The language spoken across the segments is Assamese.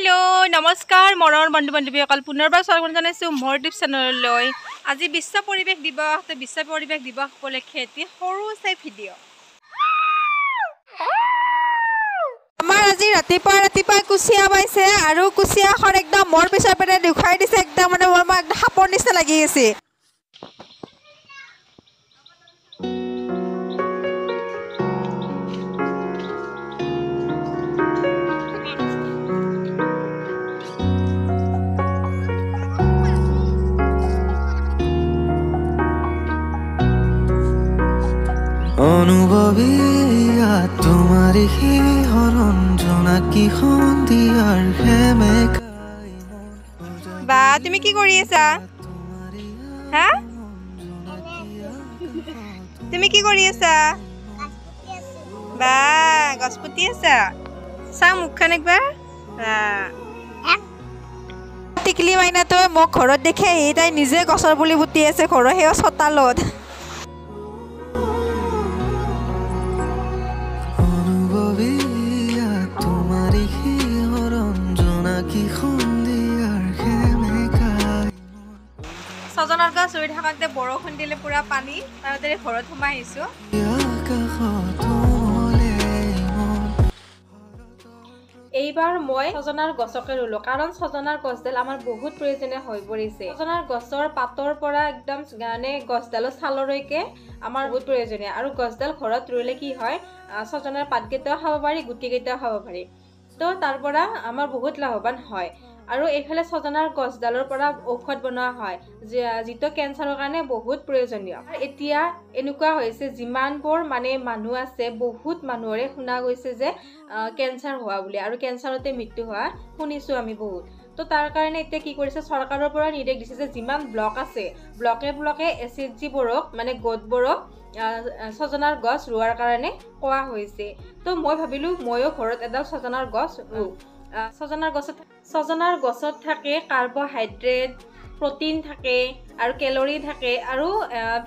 হেল্ল' নমস্কাৰ মৰমৰ বন্ধু বান্ধৱীসকল, পুনৰবাৰ স্বাগতম জনাইছোঁ মোৰ ইউটিউব চেনেললৈ। আজি বিশ্ব পৰিৱেশ দিৱস। তো বিশ্ব পৰিৱেশ দিৱস উপলক্ষে এটি সৰু চাই ভিডিঅ'। আমাৰ আজি ৰাতিপুৱা ৰাতিপুৱা কুচিয়া পাইছে আৰু কুচিয়াখন একদম মোৰ পিছৰ পেটে দেখুৱাই দিছে, একদম মানে মোৰ একদম সাপৰ নিচিনা লাগি আছে। অনুভৱীয়া তোমাৰি শিহৰণ জোনাকী সন্ধিয়াৰ সেমেকাই। বা তুমি কি কৰি আছা? হা, তুমি কি কৰি আছা? বা গছ পুতি আছা? চাওঁ মুখখন একবাৰ। টিকলি মাইনাটোৱে মোক ঘৰত দেখে আহি তাই নিজে গছৰ পুলি পুতি আছে ঘৰৰ সেই চোতালত। তোমাৰি শিহৰণ জোনাকী সন্ধিয়াৰ সেমেকাই। ছজনাৰ গছ ৰুই থাকোঁতে বৰষুণ দিলে পুৰা পানী, তাৰপিছতে ঘৰত সোমাই আহিছোঁ। এইবাৰ মই ছজনাৰ গছকে ৰুলো, কাৰণ ছজনাৰ গছডাল আমাৰ বহুত প্ৰয়োজনীয় হৈ পৰিছে। ছজনাৰ গছৰ পাতৰ পৰা একদম মানে গছডালৰ ছাললৈকে আমাৰ বহুত প্ৰয়োজনীয়। আৰু গছডাল ঘৰত ৰুলে কি হয়, ছজনাৰ পাতকেইটাও খাব পাৰি, গুটিকেইটাও খাব পাৰি, তো তাৰ পৰা আমাৰ বহুত লাভৱান হয়। আৰু এইফালে ছজনাৰ গছডালৰ পৰা ঔষধ বনোৱা হয়, যিটো কেঞ্চাৰৰ কাৰণে বহুত প্ৰয়োজনীয়। এতিয়া এনেকুৱা হৈছে, যিমানবোৰ মানে মানুহ আছে, বহুত মানুহৰে শুনা গৈছে যে কেঞ্চাৰ হোৱা বুলি, আৰু কেঞ্চাৰতে মৃত্যু হোৱা শুনিছোঁ আমি বহুত। তো তাৰ কাৰণে এতিয়া কি কৰিছে, চৰকাৰৰ পৰা নিৰ্দেশ দিছে যে যিমান ব্লক আছে, ব্লকে ব্লকে এছ এইচ জিবোৰক মানে গোটবোৰক ছজনাৰ গছ ৰোৱাৰ কাৰণে কোৱা হৈছে। তো মই ভাবিলোঁ ময়ো ঘৰত এডাল ছজনাৰ গছ ৰুওঁ। ছজনাৰ গছত থাকে কাৰ্বহাইড্ৰেট, প্ৰটিন থাকে আৰু কেলৰি থাকে আৰু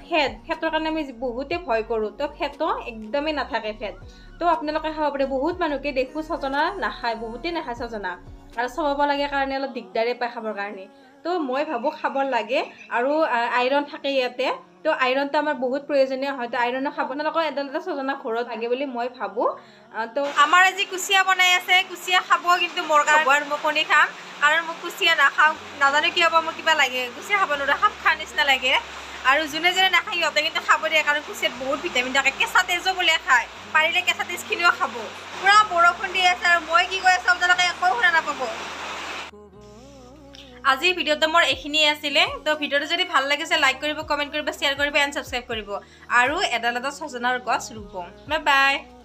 ফেট। ফেটৰ কাৰণে আমি বহুতে ভয় কৰোঁ, তো ফেটো একদমেই নাথাকে ফেট। তো আপোনালোকে খাব পাৰে। বহুত মানুহকে দেখোঁ ছজনা নাখায়, বহুতেই নাখায় ছজনা, আৰু চবাব লাগে কাৰণে অলপ দিগদাৰে পায় খাবৰ কাৰণে। তো মই ভাবোঁ খাব লাগে। আৰু আইৰণ থাকে ইয়াতে, তো আইৰণটো আমাৰ বহুত প্ৰয়োজনীয় হয়। তো আইৰণো খাব, আপোনালোকৰ এডাল এটা ছজনা ঘৰত লাগে বুলি মই ভাবোঁ। তো আমাৰ আজি কুচিয়া বনাই আছে, কুচিয়া খাব, কিন্তু মোৰ কাৰণে মই কণী খাম, কাৰণ মই কুচিয়া নাখাওঁ, নাজানো কি হ'ব, মোৰ কিবা লাগে, কুচিয়া খাব নোৱাৰোঁ, সাপ খোৱাৰ নিচিনা লাগে। আৰু যোনে যোনে নাখায় সিহঁতে কিন্তু খাব দিয়ে, কাৰণ কুচিয়াত বহুত ভিটামিন থাকে। কেঁচা তেজো বোলে খায়, পাৰিলে কেঁচা তেজখিনিও খাব। পূৰা বৰষুণ দি আছে আৰু মই কি কৈ আছোঁ আপোনালোকে একো শুনা নাপাব। আজিৰ ভিডিঅ'টো মোৰ এইখিনিয়ে আছিলে। তো ভিডিঅ'টো যদি ভাল লাগিছে লাইক কৰিব, কমেণ্ট কৰিব, শ্বেয়াৰ কৰিব এণ্ড ছাবস্ক্ৰাইব কৰিব, আৰু এডাল এটা ছজনাৰ গছ ৰুব। Bye bye.